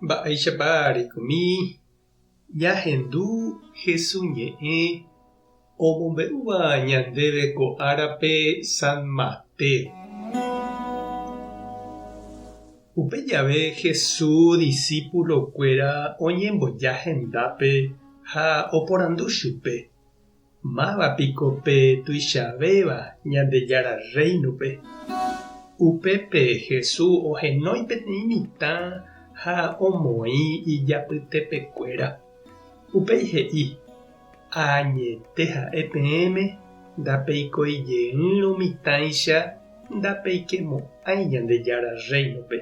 Mba'éichapa reikomi ñahendu Hesu ñe'ẽ omombe'úva ñandéve ko árape San Mateo. Upe jave Hesu disípulokuéra oñemboja hendápe ha oporandu chupe, Máva piko pe tuichavéva Ñandejára Rréinope? Upépe Jesús ohenói peteĩ mitã ha omoĩ ijapytepekuéra. Upéi he'i, Añete ha'e peẽme, ndapeikoi jeýrõ mitãicha ndapeikemo'ãi Ñandejára Rréinope.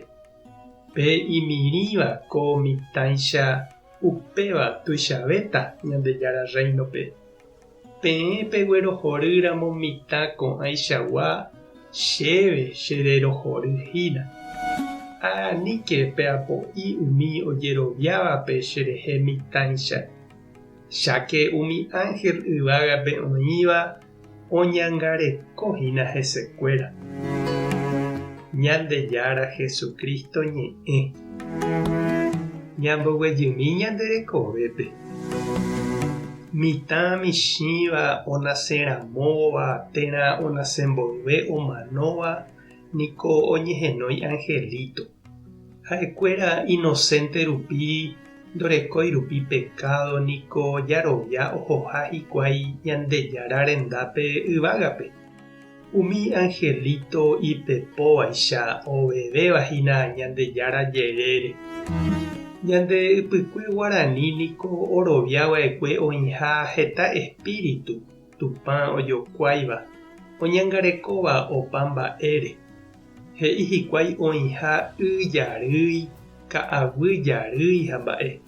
Pe imirĩva ko mitãicha Upéva tuichavéta Ñandejára Rréinope. Peẽ peguerohory ramo mitã ko'ãichagua, chéve chererohory hína. Aníke peapo'i umi ojeroviávape cherehe mitãicha, cháke umi ánhel yvágape oĩva oñangareko hína hesekuéra. Ñandejára Jesucristo ñe'ẽ. Ñamboguejymi ñande rekovépe. Mitã michĩva onaseramóva térã onase mboyve omanóva niko oñehenói angelito. Ha'ekuéra inocente rupi ndorekói rupi pekádo niko jarovia ohoha hikuái Ñandejára rendápe yvágape. Umi angelito ipepóvaicha ovevéva hína Ñandejára jerére. Ñande ypykue guarani niko orovia va'ekue oĩha heta espíritu Tupã ojokuáiva, oñangarekóva opa mba'ére. He'i hikuái oĩha y jarýi, ka'aguy jarýi ha mba'e.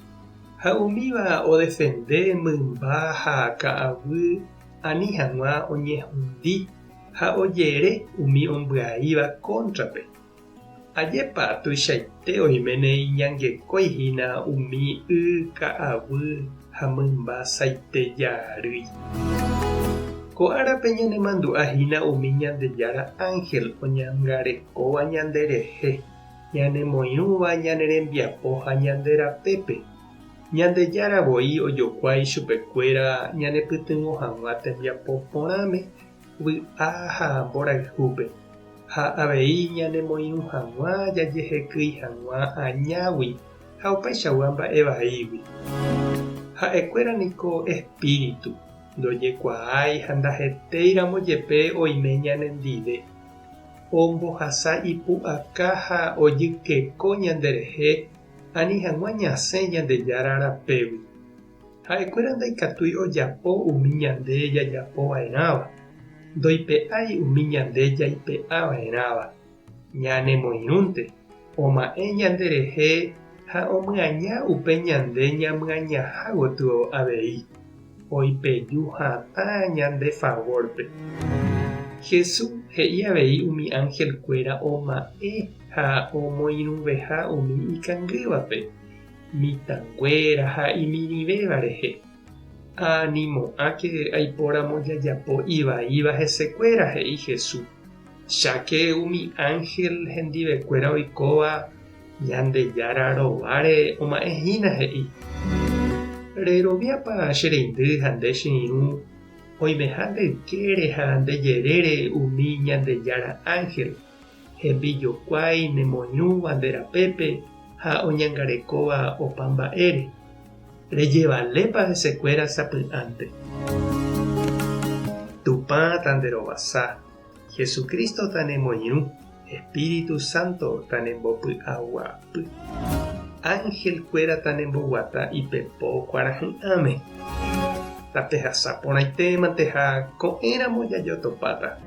Ha umíva odefende mymba ha ka'aguy ani hag̃ua oñehundi ha ojere umi ombyaíva kóntrape. Ajépa tuichaite oiméne iñangekói hína umi y ka'aguy ha mymba saite jarýi. Ko árape ñanemandu'a hína umi Ñandejára ánhel oñangarekóva ñanderehe, ñanemoirũva ñane rembiapo ha ñande rapépe. Ñandejára voi ojokuái chupekuéra ñanepytyvõ hag̃ua tembiapo porãme vy'a ha mborayhúpe, ha avei ñanemoirũ hag̃ua jajehekýi hag̃ua añágui ha opaichagua mba'e vaígui. Ha'ekuéra niko espíritu, ndojekuaái ha ndahetéiramo jepe oime ñanendive. Ombohasa ipu'aka ha ojykeko ñanderehe ani hag̃ua ñasẽ Ñandejára rapégui. Ha'ekuéra ndaikatúi ojapo umi ñande jajapo va'erãva, ndoipe'ái umi ñande jaipe'a va'erãva. Ñanemoirũnte, oma'ẽ ñanderehe ha omyaña upe ñande ñamyañaha gotyo avei, oipeju hatã ñande favórpe. Jesús he'i avei umi anhelkuéra oma'ẽ ha omoirũveha umi ikangývape. Mitãnguéra ha imirĩvéva rehe. Animo'ãke aipóramo jajapo ivaíva hesekuéra, he'i Jesús. Cháke umi ánhel hendivekuéra oikóva Ñandejára rováre oma'ẽ hína, he'i. Reroviápa che reindy ha nde che irũ oimeha nde ykére ha nde jerére umi Ñandejára ánhel? Hembijokuái nemoirũva nde rapépe ha oñangarekóva opa mba'ére. Rejevalépa hesekuéra sapy'ánte. Tupã tanderovasa, Jesucristo tanemoirũ, Espíritu Santo tanembopy'aguapy. Ángel kuéra tanemboguata ipepo kuarahy'ãme. Tapehasa porãitémante ha ko'ẽramo jajotopáta.